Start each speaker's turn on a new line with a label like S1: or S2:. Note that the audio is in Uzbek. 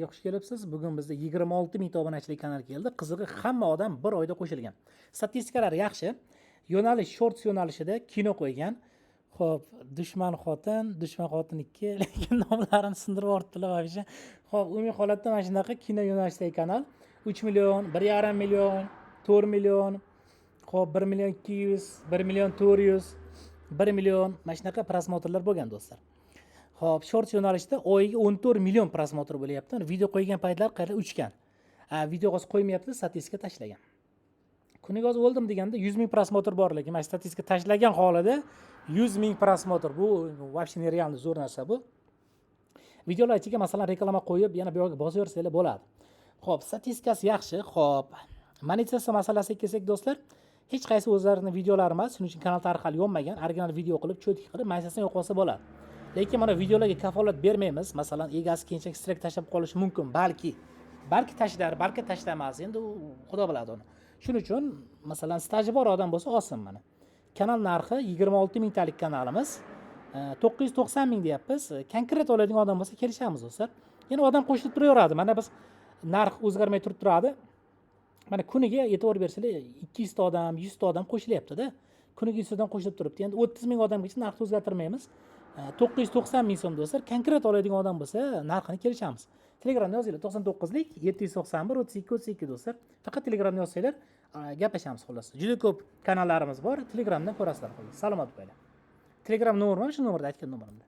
S1: Xush kelibsiz. Bugun bizda 26 mingta obunachilik kanal keldi. Qizig'i, hamma odam bir oyda qo'shilgan. Statistikalar yaxshi. Yo'nalish Shorts yo'nalishida kino qo'ygan. Xo'p, "Dushman xotin", "Dushman xotin 2", lekin nomlarini sindirib yuboribdilar вообще. Xo'p, umumiy holatda mana shunaqa kino yo'nalishidagi kanal 3 million, 1,5 million, 4 million, xo'p, 1 million 200, 1 million 400, 1 million, mana shunaqa просмотр lar bo'lgan, do'stlar. Xo'p, Shorts yo'nalishida oyiga 14 million просмотр bo'lyapti. Video qo'ygan paytlar qayerda uchgan. Video hozir qo'ymayapti, statistika tashlagan. Kuniga hozir o'ldim deganda 100 ming просмотр bor, lekin mana statistika tashlagan holida 100 ming просмотр, bu вообще нереально zo'r narsa bu. Videolar ichiga, masalan, reklama qo'yib, yana bu yoqqa bosaversanglar bo'ladi. Xo'p, statistikasi yaxshi. Xo'p, monetizatsiya masalasiga kelsak, do'stlar, hech qaysi o'zlarini videolari emas, shuning uchun kanal tarixi hali yonmagan, original video qilib, чётко qilib, monetizatsiyani yoqib olsa bo'ladi. Lekin mana videolarga kafolat bermaymiz. Masalan, egasi keyinchalik strayk tashlab qolishi mumkin, balki tashlar, balki tashlamas. Endi u xudo biladi uni. Shuning uchun, masalan, staji bor odam bo'lsa olsin mana. Kanal narxi, 26 mingtalik kanalimiz 990 ming deyapmiz. Konkret oladigan odam bo'lsa, kelishamiz, do'stlar. Yana odam qo'shilib turaveradi. Mana biz narx o'zgarmay turib turadi. Mana kuniga e'tibor bersanglar, 200 ta odam, 100 ta odam qo'shilyapti-da. Kuniga 100 odam qo'shilib turibdi. Endi 30 ming odamgacha narxni o'zgartirmaymiz. 990 ming so'm, do'stlar. Konkret oladigan odam bo'lsa, narxini kelishamiz. Telegramda yozinglar: 99lik 791 32 32, do'stlar. Faqat Telegramda yozsanglar, gaplashamiz xullas. Juda ko'p kanallarimiz bor, Telegramdan ko'rasizlar xullas. Salomat bo'linglar. Telegram nomerim shu nomerda, aytgan nomerimda.